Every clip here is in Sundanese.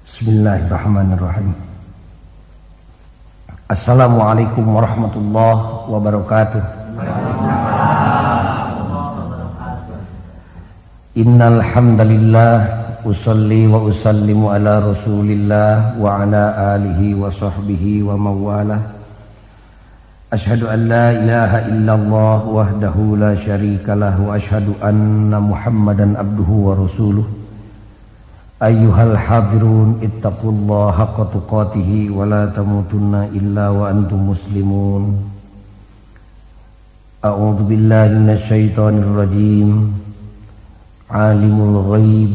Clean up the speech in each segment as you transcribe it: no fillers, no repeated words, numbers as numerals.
Bismillahirrahmanirrahim. Assalamualaikum warahmatullahi wabarakatuh. Innal hamdalillah usalli wa usallimu ala Rasulillah wa ala alihi wa sahbihi wa mawalah. Ashhadu an la ilaha illallah wahdahu la syarikalah wa ashhadu anna Muhammadan abduhu wa rasuluh. Ayyuhal hadirun ittaqullaha haqqa tuqatihi wa la tamutunna illa wa antum muslimun. A'udzu billahi minasyaitonir rajim. Alimul ghaib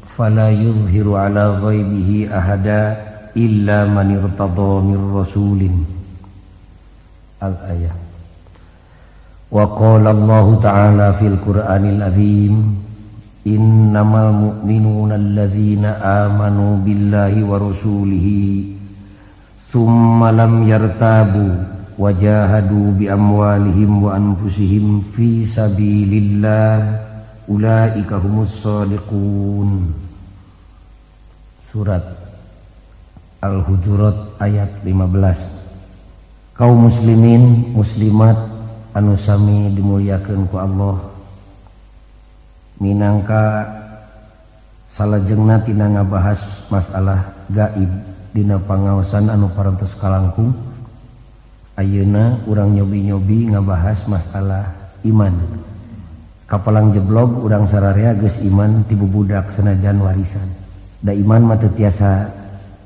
fala yuzhiru ala ghaibihi ahada illa man irtadha mir rasulin. Al-ayah. Wa qala Allahu ta'ala fil Qur'anil azim. Innamal mu'minuna alladzina amanu billahi wa rasulihi thumma lam yartabu wa jahadu bi amwalihim wa anfusihim fi sabilillah ulaika humus shadiqun. Surat Al-Hujurat ayat 15. Kaum muslimin muslimat anu sami dimuliakeun ku Allah, minangka salajengna tina ngabahas masalah gaib dina pangaosan anu parantos kalangkung. Ayeuna urang nyobi-nyobi ngabahas masalah iman. Kapalang jeblog urang sararea geus iman ti bubudak senajan warisan. Da iman mah teu tiasa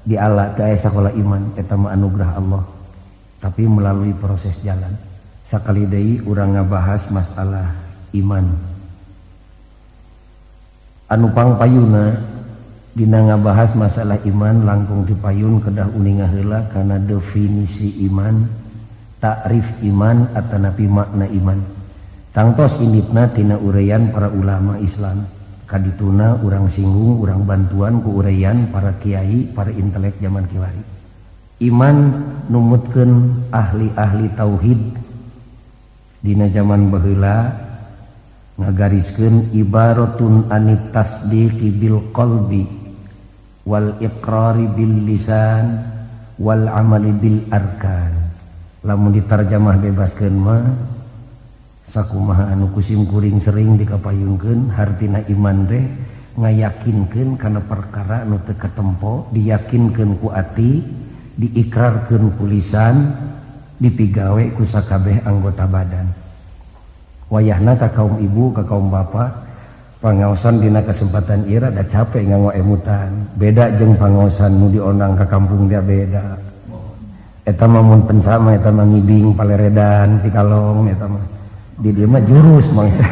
diala, teu aya sakola iman, eta mah anugerah Allah, tapi melalui proses jalan. Sakali deui urang ngabahas masalah iman. Anu pangpayuna dina ngabahas masalah iman langkung dipayun kedah uninga heula kana definisi iman, takrif iman atanapi makna iman. Tangtos inditna tina uraian para ulama Islam. Kadituna urang singgung, urang bantuan ku uraian para kiai, para intelek zaman kiwari. Iman numutkeun ahli-ahli tauhid dina zaman baheula ngagariskeun ibaratun anit tasdiqi bil qalbi wal iqrari bil lisan wal amali bil arkan. Lamun ditarjamah bebaskeun mah sakumaha anu kusim kuring sering dikapayungkeun, hartina iman teh ngayakinkeun kana perkara anu teu katempo, diyakinkeun ku ati, diikrarkeun ku lisan, dipigawe ku sakabeh anggota badan. Wayahna ka kaum ibu, ka kaum bapak, pangaosan dina kesempatan ieu rada capek nganggo emutan. Beda jeung pangaosan nu diondang ka kampung dia beda. Eta mah mun pencama eta mah ngibing paleredan Cikalong eta mah. Di dieu mah jurus mangsa.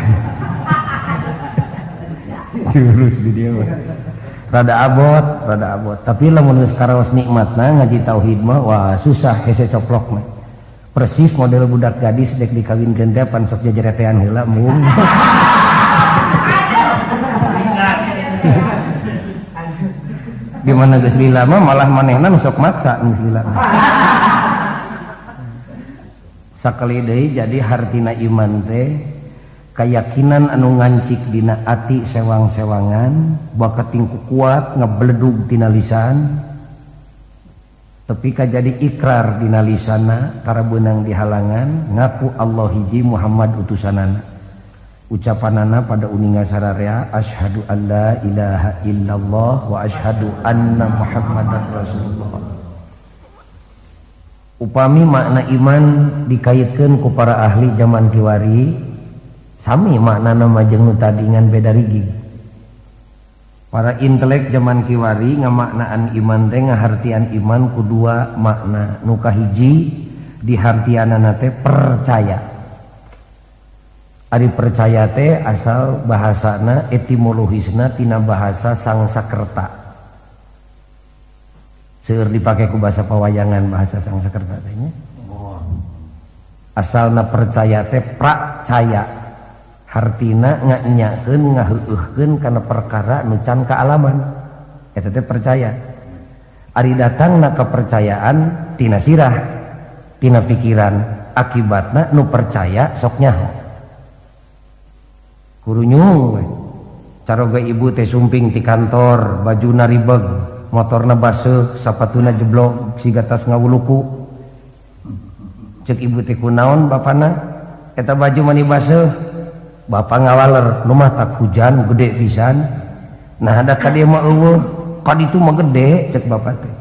Jurus di dieu mah. Rada abot, rada abot. Tapi lamun geus karaos nikmatna ngaji tauhid mah wah susah hese coplok mah. Persis model budak gadis dek dikawinkeun teh pan sok jajaretean heula mung. Gimana geus lila mah malah manehna nu sok maksa geus lila. Sakali deui jadi hartina iman teh kayakinan anu ngancik dina ati sewang-sewangan, bakat tingku kuat ngebledug tina lisan. Tapi ka jadi ikrar dina lisana tara beunang dihalangan ngaku Allah hiji Muhammad utusanana. Ucapanana pada uninga sararea asyhadu alla ilaha illallah wa asyhadu anna Muhammadar Rasulullah. Upami makna iman dikaitkeun ku para ahli zaman kiwari sami maknana mah jeung nu tadi ngan beda rigig. Para intelek zaman kiwari ngamaknaan iman teh ngahartian iman ku dua makna. Nu kahiji dihartianana teh percaya. Ari percaya teh asal bahasana etimologisna tina bahasa Sangsakerta. Seueur dipake ku bahasa pawayangan bahasa Sangsakerta teh nya. Asalna percaya teh pracaya. Hartina nganyakeun ngaheueuhkeun kana perkara nu can kaalaman. Eta teh percaya. Ari datangna kepercayaan tina sirah, tina pikiran, akibatna nu percaya sok nyaho. Kurunyung we. Caroga ibu teh sumping ti kantor, bajuna ribeg. Motorna baseuh, sapatuna jeblok, siga tas ngawuluku. Cek ibu teh kunaon bapana? Eta baju mani baseuh. Bapak ngawaler, nu mah tak hujan gede pisan. Nah ada ka dieu mah eueuh, ka ditu mah gede cek bapak teh.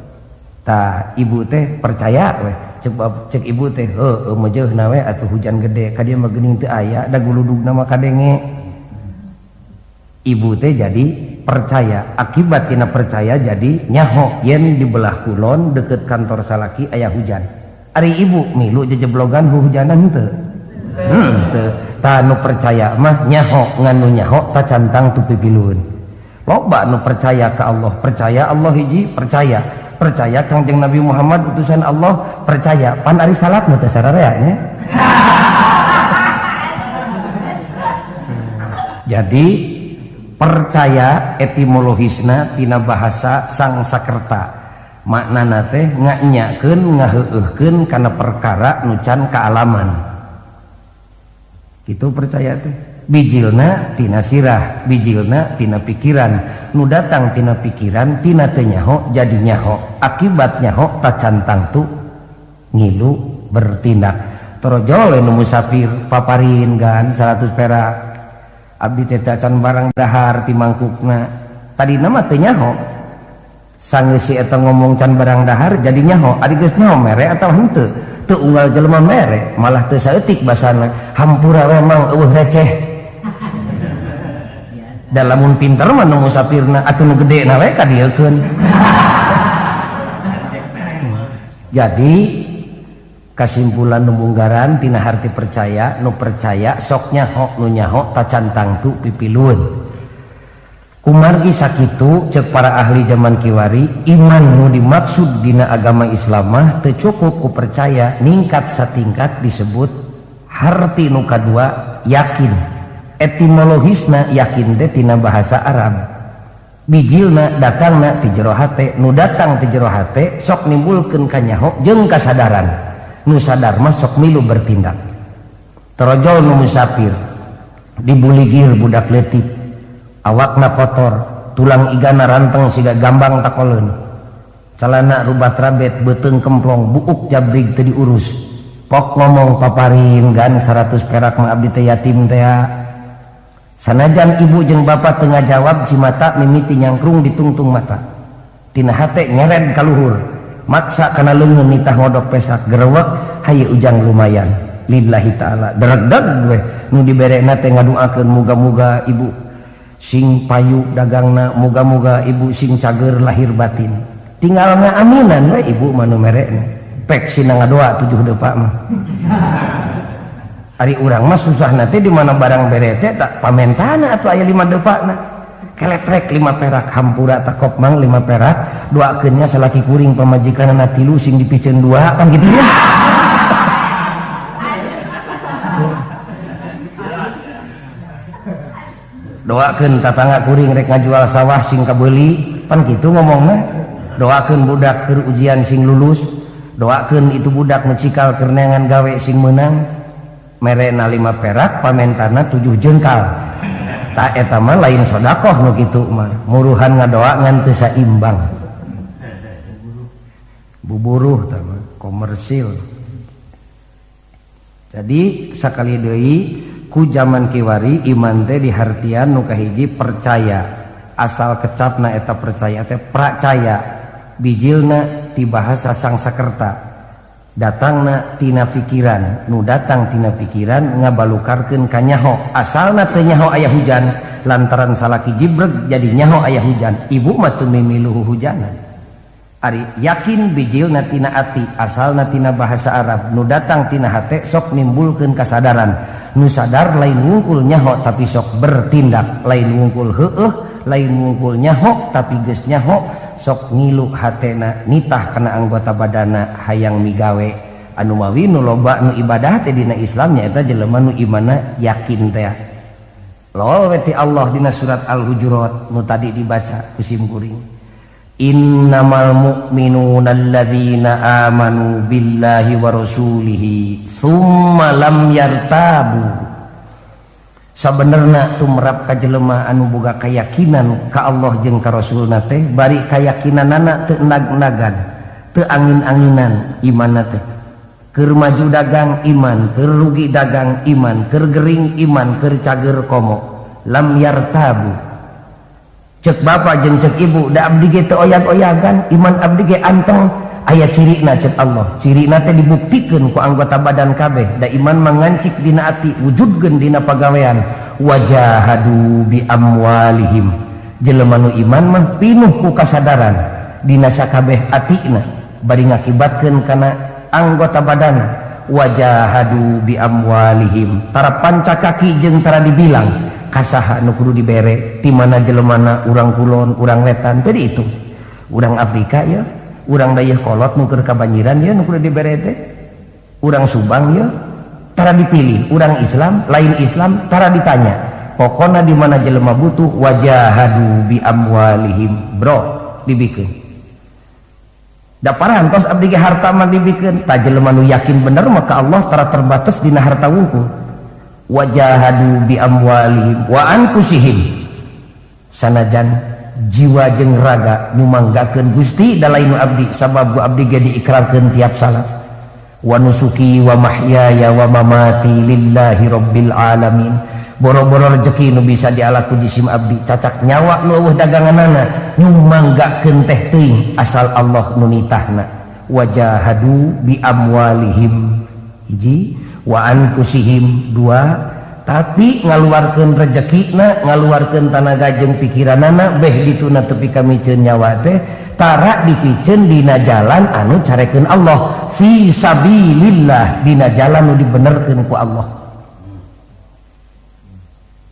Tah ibu teh percaya we. Cek ibu teh heueuh mejeuhna we atuh hujan gede, ka dieu mah geuning teu aya, da guludugna mah kadenge. Ibu teh jadi percaya, akibat tina percaya jadi nyaho yen di belah kulon deket kantor salaki aya hujan. Ari ibu milu jejeblogan hujanan teu. Teu. Tah nu percaya mah nyaho, ngan nu nyaho tacantang tu pipilueun. Loba nu percaya ka Allah, percaya Allah hiji, percaya. Percaya Kangjeng Nabi Muhammad utusan Allah, percaya. Pan ari salat mah teu sararea nya. Jadi percaya etimologisna tina bahasa Sangsakerta. Maknana teh nganyakeun ngaheueuhkeun kana perkara nu can kaalaman. Itu percaya teh. Bijilna tina sirah, bijilna tina pikiran. Nu datang tina pikiran, tina teu nyaho jadi nyaho. Akibat nyaho tacantang tu ngilu bertindak. Torojol nu musafir paparin gan 100 perak. Abdi teh can barang dahar ti mangkukna. Tadina mah teu nyaho. Sanggeus si eta ngomong can barang dahar jadi nyaho. Ari geus nyaho mere atawa henteu? Teu unggal jelema mere, malah teu saeutik basana. Hampura we mang eueuh receh. Da lamun pinter mah nu musafirna atuh nu gedena we ka dieukeun. Jadi kasimpulan nu munggaran tina harti percaya, nu percaya sok nyaho, nu nyaho tacantang tu pipilueun. Kumargi sakitu cek para ahli zaman kiwari, iman nu dimaksud dina agama Islam mah teu cukup ku percaya, ningkat satingkat disebut harti nu kadua yakin. Etimologisna yakin teh tina bahasa Arab. Bijilna datangna ti jero hate, nu datang ti jero hate sok nimbulkeun kanyaho jeung kasadaran. Nu sadar mah sok milu bertindak. Torojol nu musafir dibuligir budak leutik, awakna kotor, tulang igana ranteng siga gambang takoleun, calana rubat rabet, beuteung kemplong, buuk jabrig teu diurus. Pok ngomong paparin gan 100 perak mah abdi teh yatim teh. Sanajan ibu jeung bapak teu ngajawab, cimata mimiti nyangkrung ditungtung mata. Tina hate nyered kaluhur, maksa kana leungeun nitah ngodok pesak gerewek, hayu ujang lumayan. Lillahi ta'ala deregdeg we nu diberena teh ngaduakeun muga-muga ibu sing payu dagangna, muga-muga ibu sing cager lahir batin. Tinggal ngaaminan we ibu mah nu merekna. Pek sina ngadoa 7 depak mah. Ari urang mah susahna teh di mana barang bere teh tak pamentana atuh aya 5 depakna. Keletrek 5 perak hampura takop mang 5 perak, doakeun nya salaki kuring pamajikanna 3 sing dipiceun 2 kan kitu nya. Doakeun tatangga kuring rek ngajual sawah sing kabeuli pan kitu ngomongna. Doakeun budak keur ujian sing lulus, doakeun itu budak nu cikal keur neangan gawe sing meunang. Merena 5 perak pamentana 7 jengkal. Tak eta mah lain sedekah nu kitu mah, muruhan ngadoa ngan teu saimbang. Buburuh tah mah komersil. Jadi sakali deui ku zaman kiwari iman teh dihartian nu kahiji percaya. Asal kecapna eta percaya teh pracaya, bijilna ti bahasa Sangsakerta. Datangna tina pikiran, nu datang tina pikiran ngabalukarkeun ka nyaho. Asalna teu nyaho aya hujan, lantaran salaki jibreg jadi nyaho aya hujan. Ibu mah teu mimiluh hujanan. Ari yakin bijilna tina ati, asalna tina bahasa Arab, nu datang tina hate sok nimbulkeun kasadaran. Nu sadar lain wungkul nyaho tapi sok bertindak, lain wungkul heueuh, lain wungkul nyaho tapi geus nyaho sok ngilu hatena nitah kana anggota badana hayang migawe. Anu mawi nu loba nu ibadah teh dina Islam nyaeta jelema nu imanna yakin teh. Lol we ti Allah dina surat Al-Hujurat nu tadi dibaca ku sim kuring. Innamal mu'minuna alladzina amanu billahi wa rasulihi tsumma lam yartabu. Sabenerna tumrap ka jelema anu boga keyakinan ka Allah jeung ka Rasulna teh bari kayakinanana teu nag-nagan, teu angin-anginan imanna teh. Keur maju dagang iman, keur rugi dagang iman, keur gering iman, keur cager komo. Lam yartabu. Cek bapak jeung cek ibu da abdi ge teu oyag-oyagan, iman abdi ge anteng. Aya cirina cek Allah, cirina teh dibuktikeun ku anggota badan kabeh, da iman mangancik dina ati, wujudkeun dina pagawean. Wajahadu bi amwalihim, jelema nu iman mah pinuh ku kasadaran dina sakabeh atina, bari ngakibatkeun kana anggota badana. Wajahadu bi amwalihim, tara panca kaki jeung tara dibilang kasaha nu kudu dibere, ti mana jelemana, urang kulon urang wetan teu diitung, urang Afrika ya, urang dayeuh kolot nu keur kabanjiran ya nu kudu dibere teh, urang Subang ya tara dipilih, urang Islam lain Islam tara ditanya, pokona di mana jelema butuh wajahadu bi amwalihim, bro dibikeun. Da parantos abdi ge harta mah dibikeun, tah jelema nu yakin bener maka Allah tara terbatas dina harta wungkul. Wajahadu bi amwalihim wa anfusihim, sanajan jiwa jeung raga nyumanggakeun Gusti da lain nu abdi, sabab ku abdi ge diikrarkeun tiap salat. Wa nusuki wa mahyaya wa mamati lillahi rabbil alamin. Boro-boro rezeki nu bisa diala ku jisim abdi, cacak nyawa nu eueuh daganganana nyumanggakeun teh teuing asal Allah nu nitahna. Wajahadu bi amwalihim hiji, wa anfusihim dua, tapi ngaluarkeun rezekina, ngaluarkeun tanaga jeung pikiranana beh dituna tepi ka miceun nyawa teh tara dipiceun dina jalan anu carekeun Allah, fi sabilillah, dina jalan nu dibenerkeun ku Allah.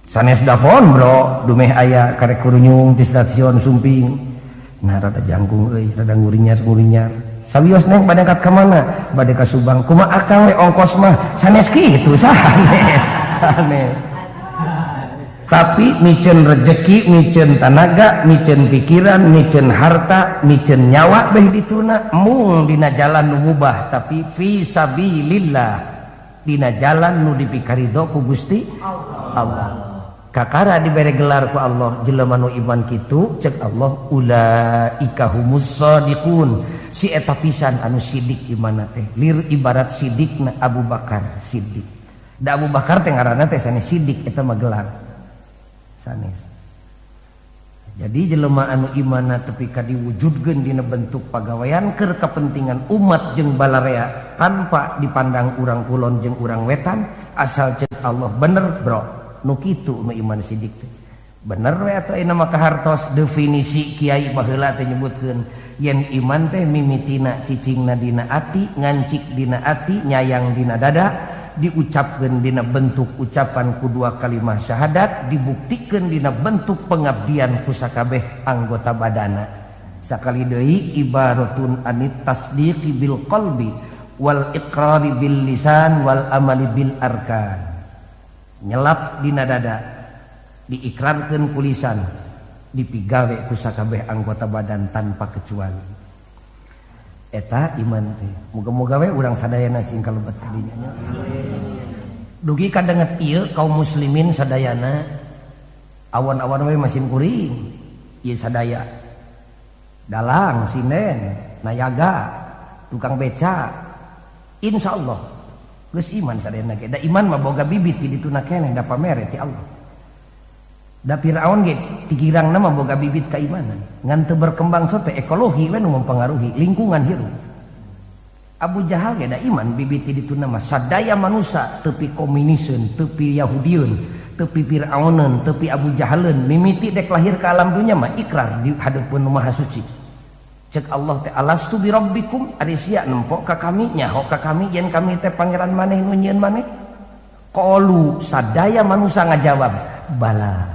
Sanes dapon bro, dumeh aya karek kurunyung di stasiun Sumping, nah rada jangkung euy, rada ngurinyar-ngurinyar. Sawios neng bade angkat ka mana? Bade ka Subang. Kumaha akang we ongkos mah? Sanes kitu, sanes. Sanes. Tapi miceun rejeki, miceun tanaga, miceun pikiran, miceun harta, miceun nyawa beh dituna mung dina jalan nu mubah tapi fi sabilillah, dina jalan nu dipikarido ku Gusti Allah. Kakara dibere gelar ku Allah jelema nu iman kitu, cek Allah ulaika humus shadiqun, si eta pisan anu sidik imanna teh, lir ibarat sidikna Abu Bakar Siddiq. Da Abu Bakar teh ngaranna teh sanes sidik, eta mah gelar sanes. Jadi jelema anu imanna tepi ka diwujudkeun dina bentuk pagawean keur kepentingan umat jeung balarea tanpa dipandang urang kulon jeung urang wetan, asal cek Allah bener bro, nu kitu nu iman sidik teh. Bener we atuh ayeuna mah kahartos definisi kiai baheula teh nyebutkeun yen iman teh mimitina cicingna dina ati, ngancik dina ati, nyayang dina dada, diucapkeun dina bentuk ucapan ku dua kalimah syahadat, dibuktikeun dina bentuk pengabdian ku sakabeh anggota badana. Sakali deui ibaratun anit tasdiqi bil qalbi wal iqrari bil lisan wal amali bil arkan. Nyelap dina dada, diikrarkeun ku lisan, dipigawe ku sakabeh anggota badan tanpa kecuali. Eta iman teh. Muga-muga we urang sadayana sing kalebet ka dinya nya. Dugi kadenget ieu kaum muslimin sadayana awan-awan we masin kuring. Ieu sadaya. Dalang, sinden, nayaga, tukang beca. Insyaallah geus iman sadayana ge. Da iman mah boga bibit di dituna keneh da pamere ti Allah. Da Firaun ge tigirangna mah boga bibit keimanan. Ngan teu berkembang sote ekologi we nu mempengaruhi lingkungan hirup. Abu Jahal ge da iman bibit di dituna mah sadaya manusia tepi komuniseun, tepi Yahudieun, tepi Firauneun, tepi Abu Jahaleun mimiti dek lahir ke alam dunya mah ikrar di hadeupeun nu Maha Suci. Cek Allah teh alastu bi rabbikum, ari sia nempok ka kami, nyaho ka kami yen kami teh pangeran maneh nu nyieun maneh. Qalu sadaya manusia ngajawab bala,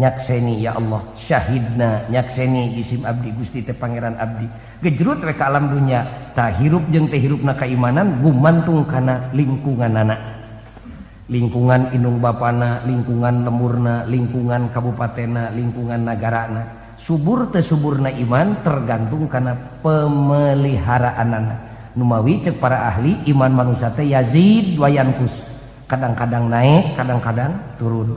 nyakseni ya Allah, syahidna nyakseni jisim abdi Gusti teh pangeran abdi. Gejrut we ka alam dunya, tah hirup jeung teh hirupna keimanan gumantung kana lingkunganana. Lingkungan indung bapana, lingkungan lemurna, lingkungan kabupatenna, lingkungan nagarana. Subur teh suburna iman tergantung kana pemeliharaanana. Numawi cek para ahli iman manusia teh yazid wa yankus. Kadang-kadang naik, kadang-kadang turun.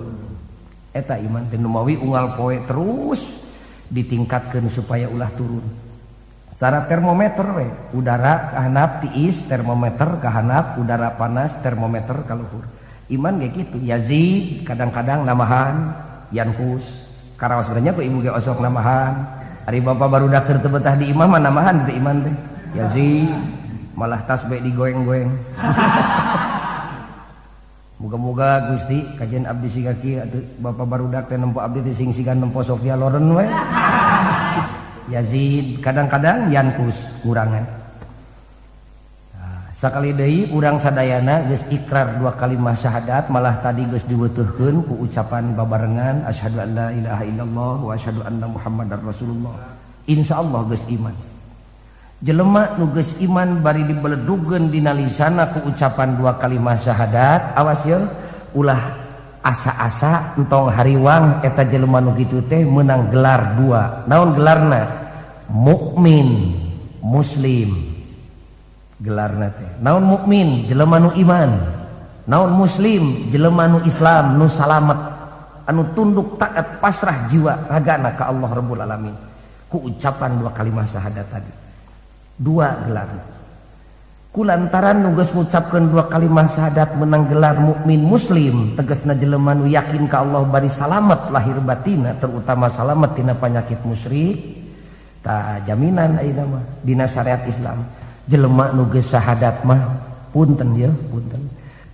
Eta iman teh nu mawi unggal poe terus ditingkatkeun supaya ulah turun. Cara termometer we, udara kahanap tiis, termometer kahanap, udara panas, termometer kaluhur. Iman ge kitu, yazid kadang-kadang namahan, yankus. Karaos sebenarnya ku ibu ge osok namahan. Ari bapak baru dak keur teu betah di imah mah namahan teh iman teh. Yazid malah tasbih digoeng-goeng. Moga-moga Gusti kajian abdi siga kieu atuh bapak barudak teh nempo abdi teh sing siga nempo Sofia Loren we. Yazid kadang-kadang yankus kurangan. Nah, sakali deui urang sadayana geus ikrar dua kalimat syahadat malah tadi geus diweutuhkeun ku ucapan babarengan asyhadu an la ilaha illallah wa asyhadu anna muhammadar rasulullah. Insyaallah geus iman. Jelema nu geus iman bari dibeledugeun dina lisana ku ucapan dua kalimat syahadat, awas ye ulah asa-asa entong hariwang eta jelema nu kitu teh meunang gelar dua. Naon gelarna? Mukmin, muslim. Gelarna teh. Naon mukmin? Jelema nu iman. Naon muslim? Jelema nu Islam, nu salamet, anu tunduk taat pasrah jiwa ragana ka Allah Rabbul Alamin. Ku ucapan dua kalimat syahadat tadi. Dua gelar. Kulantaran nu geus ngucapkeun dua kalimat syahadat menang gelar mukmin muslim, tegasna jelema nu yakin ka Allah bari salamet lahir batina, terutama salamet tina penyakit musyrik. Tah jaminan ayeuna mah dina syariat Islam. Jelema nu geus syahadat mah punten ye, punten.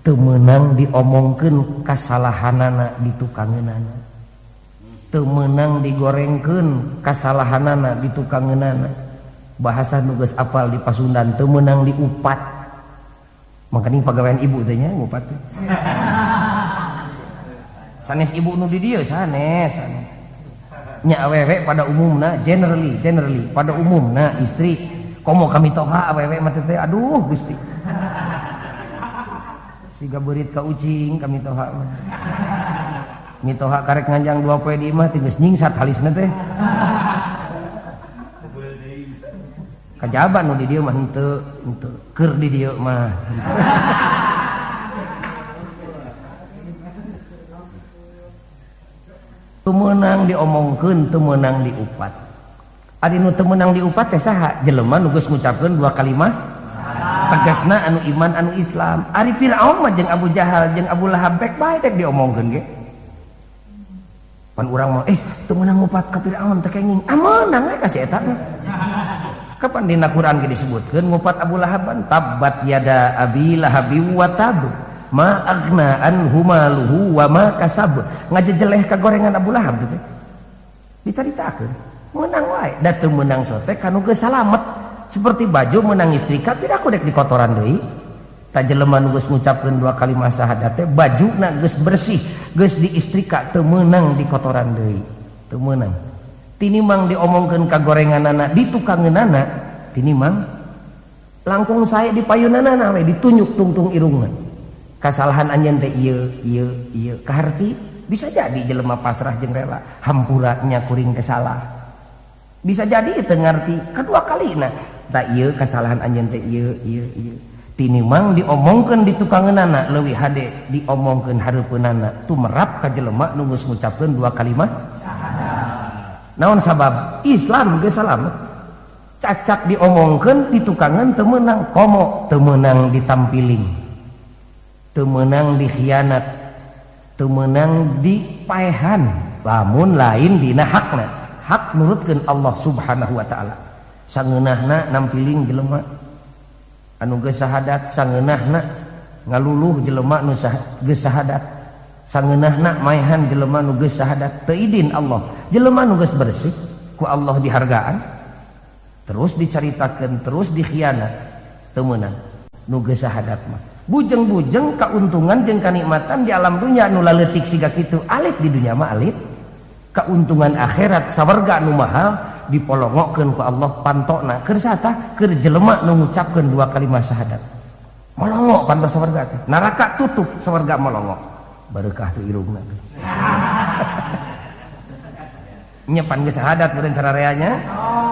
Teu meunang diomongkeun kasalahanana ditukangeunana. Teu meunang digorengkeun kasalahanana ditukangeunana. Bahasa nu geus apal di Pasundan teu meunang diupat. Mangkaning pagawean ibu teh nya ngupat teh. Sanes ibu nu di dieu sanes, sanes. Nya awewe pada umumna generally pada umumna istri komo kami toha awewe mah teh aduh Gusti. Siga beurit ka ucing kami toha mah. Mitoha karek nganjang dua poe di imah teh geus nyingsat halisna teh. Kajaban nu di dieu mah henteu, henteu keur di dieu mah. Teu meunang diomongkeun, teu meunang diupat. Ari nu teu meunang diupat teh saha? Jelema nu geus ngucapkeun dua kalimah tegasna anu iman anu Islam. Ari Firaun mah jeung Abu Jahal jeung Abu Lahab bek bae dek diomongkeun ge. Pan urang mah teu meunang ngupat ka Firaun teh kenging. Ah meunang we ka si eta mah. Kapan dina Quran ge disebutkeun ngupat Abu Lahaban tabbat yada abi lahabi wa tab ma aghna anhu maluhu wa ma kasab, ngajejeleh ka gorengan Abu Lahab teh dicaritakeun meunang wae da teu meunang sote kanu geus salamet seperti baju meunang istrika piraku dek dikotoran deui. Ta jelema nu geus ngucapkeun dua kalimat syahadat teh bajuna geus bersih geus diistrika teu meunang dikotoran deui, teu meunang. Tinimang diomongkeun ka gorenganana ditukangeunana tinimang langkung sae di payunanana we ditunjuk tungtung irungna. Kasalahan anjeun teh ieu ieu ieu kaharti bisa jadi jelema pasrah jeung rela hampura nya kuring teh salah. Bisa jadi teu ngarti kedua kalina ta ieu kasalahan anjeun teh ieu ieu ieu. Tinimang diomongkeun ditukangeunana leuwih hade diomongkeun hareupeunana tumerap ka jelema nu geus ngucapkeun dua kalimat syahadat. Naon sabab Islam geus salamet. Cacak diomongkeun ditukangan teu meunang komo teu meunang ditampiling, teu meunang dikhianat, teu meunang dipaehan lamun lain dina hakna. Hak nurutkeun Allah Subhanahu wa taala. Sangeunahna nampiling jelema anu geus syahadat, sangeunahna ngaluluh jelema nu geus syahadat, sangeunahna maehan jelema nu geus syahadat. Teu idin Allah jelema nu geus bersih ku Allah dihargaan terus dicaritakeun terus dikhianat teu meunang nu geus syahadat mah. Bujeng-bujeng kauntungan jeung kanikmatan di alam dunya nu laleutik siga kitu alit di dunya mah alit. Kauntungan akhirat sawarga nu mahal dipolongokeun ku Allah pantona keur satah keur jelema nu ngucapkeun dua kalimat syahadat. Molongo panto sawarga teh. Neraka tutup sawarga molongo. Berkah tuh irungna tuh. Nya pan geus syahadat meureun sarareanya.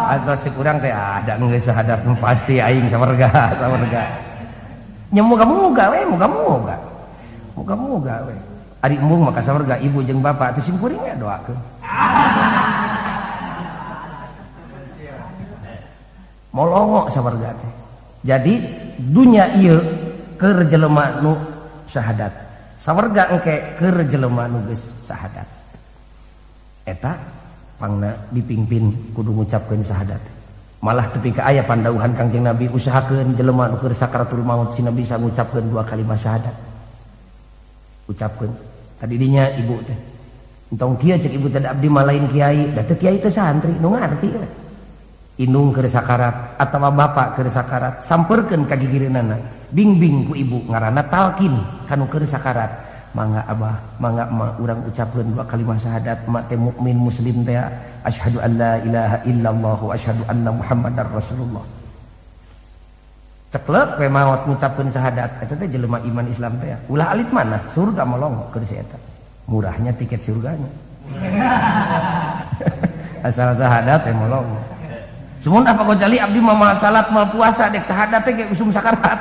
Atos cek urang teh ada geus syahadat pasti aing sawarga, sawarga. Nya moga-moga we, moga-moga. Muga-muga we. Ari embung mah ka sawarga ibu jeung bapak teh sim kuring we doakeun. Molongo sawarga teh. Jadi dunya ieu keur jelema nu syahadat. Sawarga engke keur jelema nu geus syahadat. Eta pangna dipingpin kudu ngucapkeun syahadat. Malah tepi ka aya pandauhan Kangjeng Nabi usahakeun jelema nu keur sakaratul maut sina bisa ngucapkeun dua kalimat syahadat. Ucapkeun. Tadi dinya ibu teh. Entong kieu cek ibu teh abdi mah lain kiai, da teu kiai teh santri nu ngarti we. Indung keur sakarat atawa bapak keur sakarat sampeurkeun ka gigireunana bingbing ku ibu ngaranna talkin kanu keur sakarat mangga abah mangga emak urang ucapkeun dua kalimat syahadat emak teh mukmin muslim teh asyhadu an la ilaha illallah wa asyhadu anna muhammadar rasulullah ceklek we maot ngucapkeun syahadat eta teh jelema iman Islam teh ulah alit mana surga molongo keur si eta murahnya tiket surganya asal syahadat teh molongo. Sumun apa Gojali abdi mah salat mal puasa dek syahadat teh ge usum sakarat.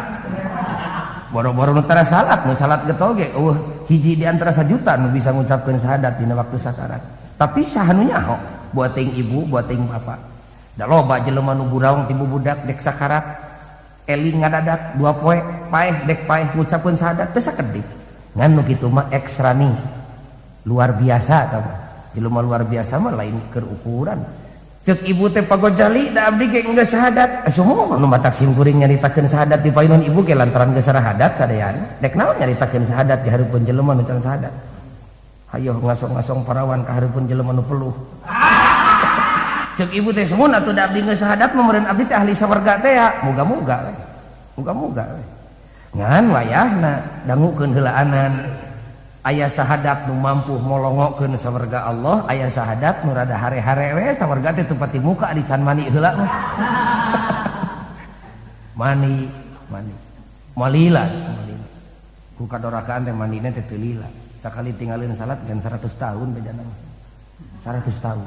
Boro-boro nu tara salat, nu salat getol ge eueuh hiji di antara sajuta nu bisa ngucapkeun syahadat dina waktu sakarat. Tapi saha nu nyaho? Buat teuing ibu, buat teuing bapak. Da loba jelema nu buraung ti bubudak dek sakarat, eling ngadadak dua poe paeh dek paeh ngucapkeun syahadat teh sakedik. Ngan nu kitu mah ekstra nih. Luar biasa tah. Jelema luar biasa mah lain keur ukuran. Cek ibu teh Pak Gojali da abdi ge geus syahadat. Sumuhun nu matak sim kuring nyaritakeun syahadat di payunan ibu ge lantaran geus syahadat sadayana. Dek naon nyaritakeun syahadat di hareupeun jelema nu can syahadat. Hayoh ngasong-ngasong parawan ka hareupeun jelema nu peluh. Cek ibu teh sumuhun atuh da abdi geus syahadat mah meureun abdi teh ahli sawarga teh ya. Muga-muga we. Muga-muga we. Ngan wayahna dangukeun heulaanan. Aya syahadat nu mampu molongokeun sawarga Allah, aya syahadat nu rada hare-hare we sawarga teh teu pati muka di can mani heula mah. Mani, mani. Malila, malila. Ku kadorakaan teh manina teh teu lila. Sakali tinggalin salat gan 100 tahun bejana mah. 100 tahun.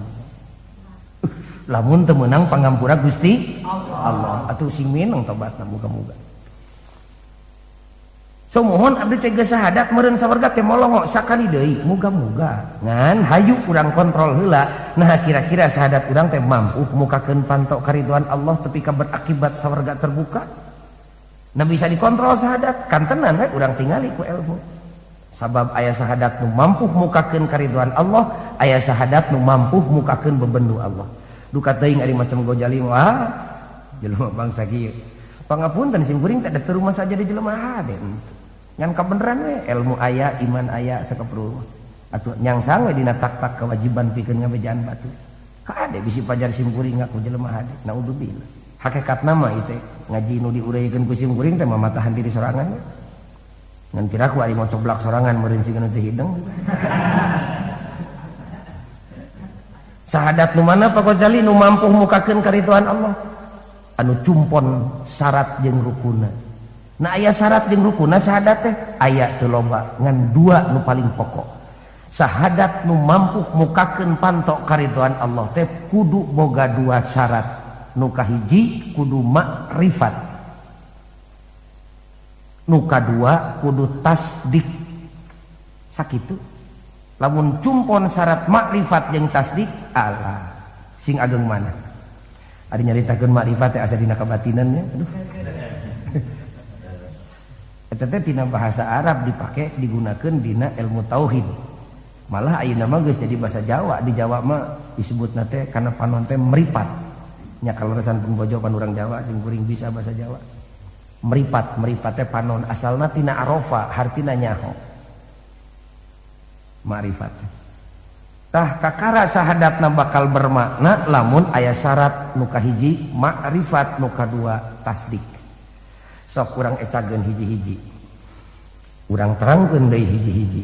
Lamun teu meunang pangampura Gusti Allah. Atuh sing mineng tobatna muga-muga. Sumuhun abdi teh geus syahadat meureun sawarga teh molongo sakali deui muga-muga ngan hayu urang kontrol heula nah kira-kira syahadat urang teh mampu mukakeun pantok kariduan Allah tepi ka berakibat sawarga terbuka. Nah bisa dikontrol syahadat kantenan we urang tingali ku ilmu sabab aya syahadat nu mampu mukakeun kariduan Allah aya syahadat nu mampu mukakeun bebendu Allah duka teuing ari macam Gojali wah jelema bangsa kieu. Pangapunten sim kuring teh da rumah saja di jelema hade ngan kabeneran we ilmu aya iman aya sakaperlu atuh nyangsang we dina tak-tak kewajiban pikeun ngabejaan batu kade bisi pajar sim kuring ngaku jelema hade naudzubillah hakikatna mah ieu teh ngaji nu diureuykeun ku sim kuring teh mamatahan diri sorangan ngan piraku ari mau coblak sorangan meureun siga nu teu hideng. Syahadat nu mana Pak Gojali nu mampu mukakeun karituan Allah anu cumpon syarat jeung rukuna. Nah aya syarat jeung rukuna syahadat teh aya teu loba ngan dua nu paling pokok. Syahadat nu mampu mukakeun pantok karidoan Allah teh kudu boga dua syarat. Nu kahiji kudu makrifat. Nu kadua kudu tasdik. Sakitu. Lamun cumpon syarat makrifat jeung tasdik Allah sing ageng mana? Ari nyaritakeun makrifat teh asa dina kabatinan nya. Aduh. Eta teh tina bahasa Arab dipake digunakeun dina ilmu tauhid. Malah ayeuna mah geus jadi bahasa Jawa, di Jawa mah disebutna teh kana panon teh meripat. Nya kaleresan pun bojo pan urang Jawa sing kuring bisa bahasa Jawa. Meripat, meripat teh panon asalna tina arofa hartina nyaho. Makrifat. Tah kakara sahadatna bakal bermakna lamun aya syarat nu kahiji makrifat nu kadua tasdik. Sok urang ecageun hiji-hiji. Urang terangkeun deui hiji-hiji.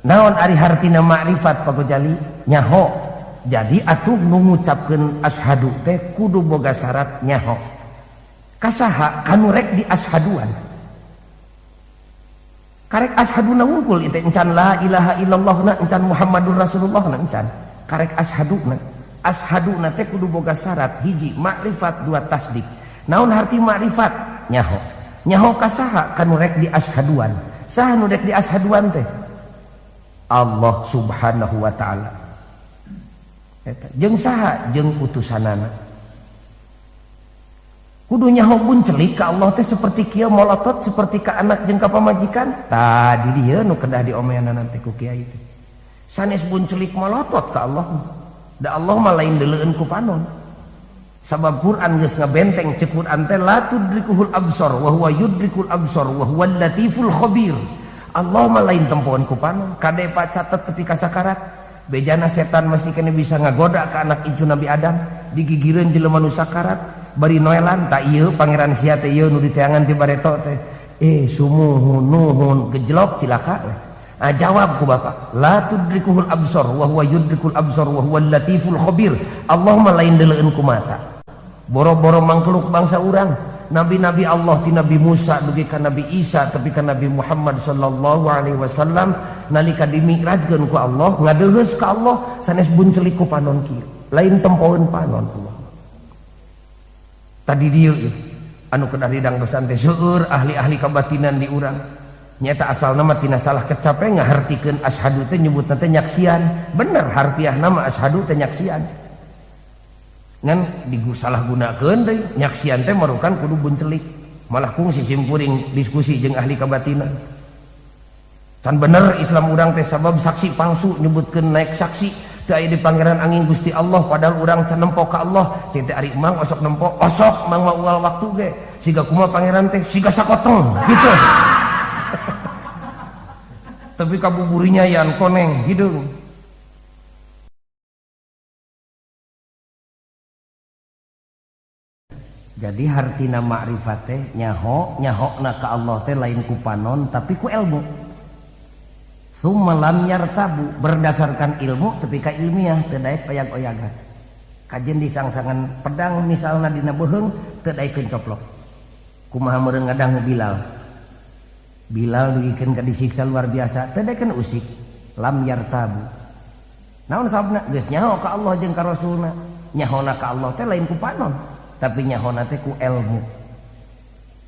Naon ari hartina makrifat Pak Gojali? Nyaho. Jadi atuh nu ngucapkeun asyhadu teh kudu boga syarat nyaho. Kasaha kanu rek di ashaduan. Karek ashaduna wungkul itu encan la ilaha illallah na encan Muhammadur Rasulullah na encan. Karek ashaduna. Ashaduna teh kudu boga syarat hiji makrifat dua tasdik. Naon harti makrifat? Nyaho. Nyaho kasaha kanu rek di ashaduan. Saha nu dek diashaduan teh? Allah Subhanahu wa taala. Eta jeung saha? Jeung utusanana. Kudu nyaho buncelik ka Allah teh seperti kieu molotot seperti ka anak jeung ka pamajikan. Tadi dieu nu kedah diomeanana teh ku kiai teh. Sanes buncelik molotot ka Allah. Da Allah mah lain deuleueun ku panon. Sabab Quran geus ngabenteng ceuk Quran teh la tudrikuhul absar wa huwa yudrikul absar wa huwal latiful khabir. Allah mah lain tempoan ku panon. Kade pak catet tepi ka sakarat. Bejana setan masih kene bisa ngagoda ka anak incu Nabi Adam, digigireun jelema nu sakarat. Bari noelan tak ieu pangeran sia teh ieu nu diteangan ti bareto teh sumuhun nuhun gejlok cilaka. Ah, jawab ku bapak la tudrikuhul absar wa huwa yudrikul absar wa huwal latiful khabir. Allah mah lain deuleueun ku mata. Boro-boro mangkeluk bangsa urang, nabi-nabi Allah ti Nabi Musa dugi ka Nabi Isa tepi ka Nabi Muhammad sallallahu alaihi wasallam nalika dimi'rajkeun ku Allah ngadeuheus ka Allah sanes buncelik ku panon kieu, lain tempoeun panon Allah. Tadi dieu ieu anu kedah didangdosan teh seueur ahli-ahli kabatinan di urang. Nyata asalna mah tina salah kecape ngahartikeun asyhadu teh nyebutna teh nyaksian. Bener harfiahna mah asyhadu teh nyaksian. Ngan disalah gunakeun deui nyaksian teh marukan kudu buncelik. Malah kungsi simpuring diskusi jeung ahli kabatinan. Can bener Islam urang teh sabab saksi palsu nyebutkeun naik saksi teu aya di pangeran angin Gusti Allah padahal urang can nempo ka Allah. Cing teh ari mang osok nempo osok mang mah unggal waktu ge siga kumaha pangeran teh siga sakoteng gitu. Tapi kabuburinya yan koneng hideung. Jadi hartina makrifat teh nyaho nyahokna ka Allah teh lain ku panon tapi ku ilmu. Summa lam yartabu berdasarkan ilmu tepi ka ilmiah teu daek oyag-oyagan. Kajen disangsangan pedang misalna dina beuheung teu daekeun coplok. Kumaha meureun ngadangu Bilal. Bilal dugikeun ka disiksa luar biasa teu daekeun usik. Lam yartabu. Naon sababna? Geus nyaho ka Allah jeung ka Rasulna. Nyahona ka Allah teh lain ku panon, tapi nyahona teh ku ilmu.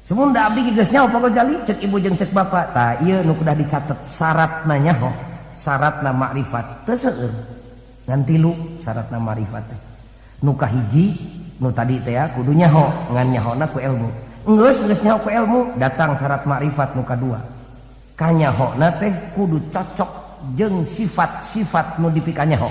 Sumunda abdi geus nyaho Pak Gojali cek ibu jeung cek bapak. Tah ieu nu kudah dicatet syaratna nyaho, syaratna makrifat teu seueur. Ngan tilu syaratna makrifat teh. Nu kahiji nu tadi teh ya kudu nyaho, ngan nyahona ku ilmu. Geus geus nyaho ku ilmu, datang syarat makrifat nu kadua. Kanyahona teh kudu cocok jeung sifat-sifat nu dipikanyaho.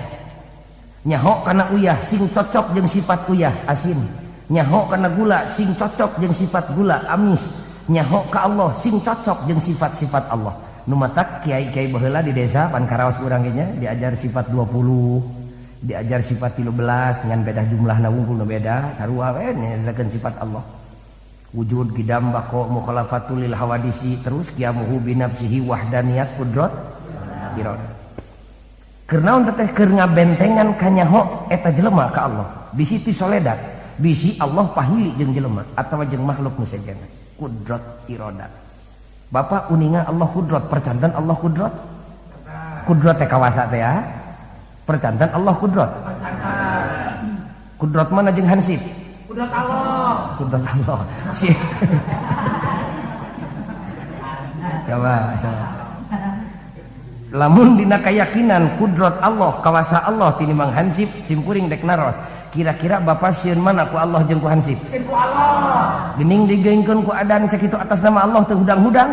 Nyaho kana uyah sing cocok jeung sifat uyah asin. Nyaho kana gula sing cocok jeung sifat gula amis. Nyaho ka Allah sing cocok jeung sifat-sifat Allah. Nu matak kiai-kiai baheula di desa pan karaos urang ge nya diajar sifat 20, diajar sifat 13 ngan beda jumlahna wungkul nu beda sarua we nyaritakeun sifat Allah. Wujud kidam baqo mukhalafatul lil hawadisi terus qiyamuhu bi nafsihi wahdaniyat qudrat iradat. Keur naon teh keur ngabentengan kanyaho eta jelema ka Allah. Bisi ti soledat, bisi Allah pahili jeung jelema atawa jeung makhluk nu sejenna. Kudrat iradat. Bapak uninga Allah kudrat, percanten Allah kudrat? Kudrat teh kawasa teh ya. Percanten Allah kudrat. Percanten. Kudrat mana jeung hansip? Kudrat Allah. Kudrat Allah. Si. Coba, coba. Lamun dina keyakinan kudrat Allah, kawasa Allah tinimbang hansip simkuring dek naros. Kira-kira bapak sieun mana ku Allah jeung ku hansip? Sieun ku Allah. Geuning digeungkeun ku adan sakitu atas nama Allah teu hudang-hudang.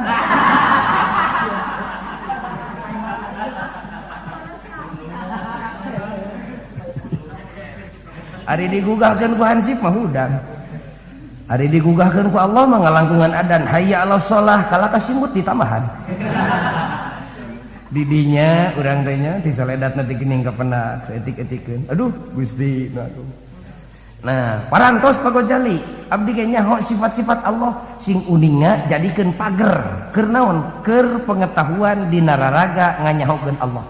Ari digugahkeun ku hansip mah hudang. Ari digugahkeun ku Allah mah ngalangkungan adan hayya 'alas shalah kalah kasimut ditambahan. Didinya urang teh nya ti soledat nanti geuning kapenak saetik-etikeun. Aduh Gusti nu agung. Nah, parantos Pak Gojali, abdi ge nyaho sifat-sifat Allah sing uninga jadikeun pager. Keur naon? Keur pengetahuan dina raraga nganyahokeun Allah.